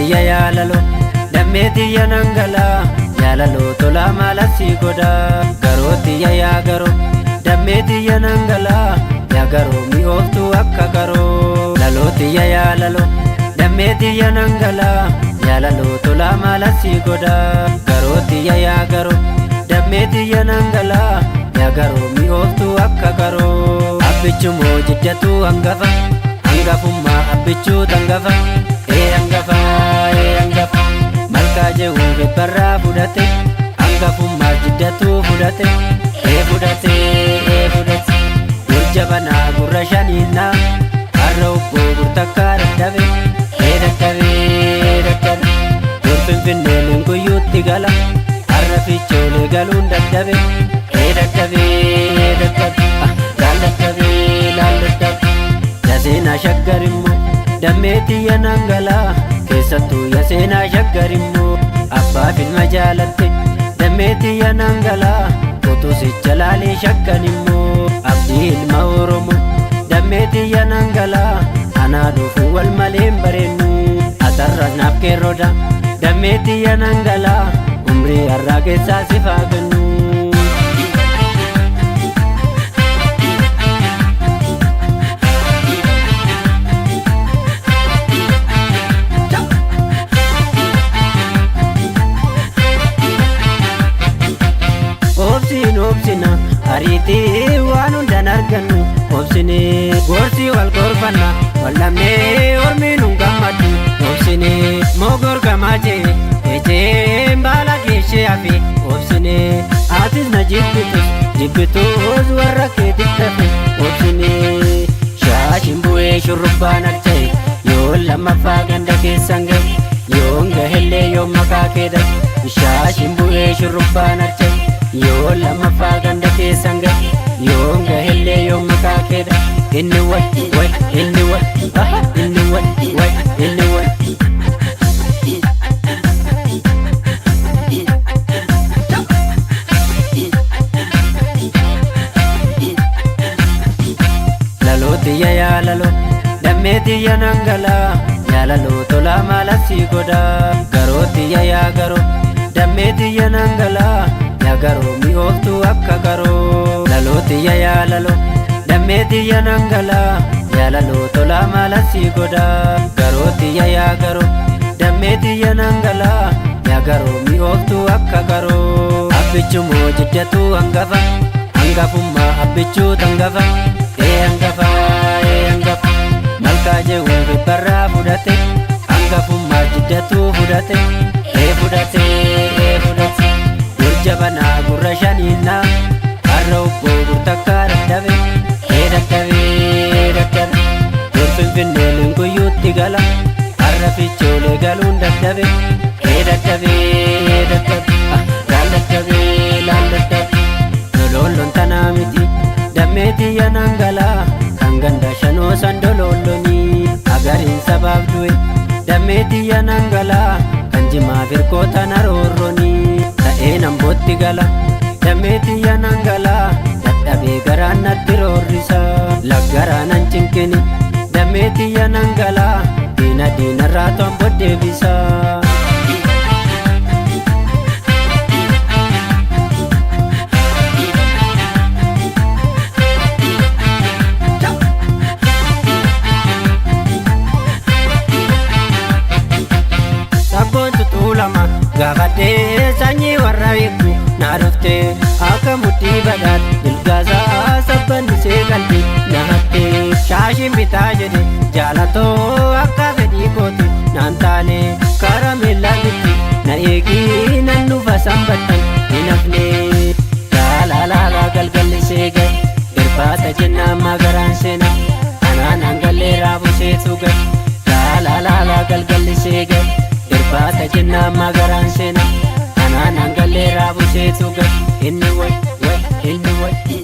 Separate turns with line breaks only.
Laloo tiyya yaalaloo dammee tiyya nan galaa yaalaloo tolaa maalasii godhaa. Garoo tiyya yaa garoo dammee tiyya nan galaa yaa garoo mi'ooftuu akka garoo. Laloo tiyya yaalaloo dammee tiyya nan galaa yaalaloo tolaa maalasii godhaa. Garoo tiyya yaa garoo dammee tiyya nan galaa yaa garoo mi'ooftuu akka garoo. Abbichumoo jiddatuu hangafa hangafummaa abbichuu tangafa ee hangafa ee hangafa malkaa jehuu bebbarraa fudhate hangafummaa jiddatuu fudhate ee fudhate ee fudhate gurjabanaa gurra shaniinnaa har'a obboo gurtakkaa dadhabe ee dadhabe ee dadhabe dur finfinneen guyyuutti gala har'a fiichoolee galuun dadhabe ee dadhabe ee dadhabe laal dadhabe laal dadhabe. Yaseenaa shaggar immoo dammee tiyya nan galaa keessattuu yaseenaa shaggar immoo abbaa filma jaalatte dammee tiyya nan galaa utusicha laalee shaggan immoo abdii ilma oromoo dammee tiyya nan galaa anaa dhufu wal malee hin bareennu atarras naaf qeerroodha dammee tiyya nan galaa umrii har'aa keessaa sifaa kennu. Obsiin obsina ariitii waan hundan argannu obsine gorsi wal gorfanna wal dhabnee ormi nun gammadu obsine mogorgamaa jee ejeen baala keeshee hafe obsine atis na jibbitus jibbitus warra keetiif tafe obsine shaashin bu'ee shurrubbaan harca'e yoo lammaffaa ganda keessan ga'e yoon gahellee yoo maqaa kee dha'e shaashin bu'ee shurrubbaan harca'e yoo lammaffaa ganda keessan ga'e yoon gahellee yoo maqaa kee dha'e inni way way inni way aha inni way way inni way. Laloo tiyya yaalaloo dammee tiyya nan galaa yaalaloo tolaa maalasii godhaa. Garoo tiyya yaa garoo dammee tiyya nan galaa yaa garoo mi'ooftuu akka garoo. Laloo tiyya yaalaloo dammee tiyya nan galaa yaalaloo tolaa maalasii godhaa. Garoo tiyya yaa garoo dammee tiyya nan galaa yaa garoo mi'ooftuu akka garoo. Abbichumoo jiddatuu hangafa hangafummaa abbichuu tangafa ee hangafa ee hangafa malkaa jehuu bebbarraa fudhate hangafummaa jiddatuu fudhate ee fudhate ee fudhate gurjabanaa gurra shaniinnaa har'a obboo gurtakkaa dadhabe ee dadhabe ee dadhabe dur finfinneen guyyuutti gala har'a fiichoolee galuun dadhabe ee dadhabe ee dadhabe laal dadhabe laal dadhabe lololloon tanaa miti dammee tiyya nan galaa kan ganda shanoo san dolollonii agariin sabaaf du'e dammee tiyya nan galaa kan jimaa firkoo tana roorronii ta'ee nan bootti gala dammee tiyya nan galaa dadhabee garaan natti roorrisa laggaraa nan cinqini dammee tiyya nan galaa diina diinarraa to'an boddeebisa. Sabboon tutuulama gaafadhee sanyii warra eegdu naa dhufte akka mudhii badhaat dilgaasaa sabbannisee qalbii na hatte shaashin bitaa jedhe jaalatoo akka fedhii kooti naan taane karameellaa bitti na eegii nan dhufa sanbattan hin hafne laalaalaalaa galgalli seegay irbaata jennaan magaraan seena anaan hangallee raabuseetu gay laalaalaalaa galgalli seegay irbaata jennaan magaraan seena anaan hangallee raabuseetu gay inni way way inni way.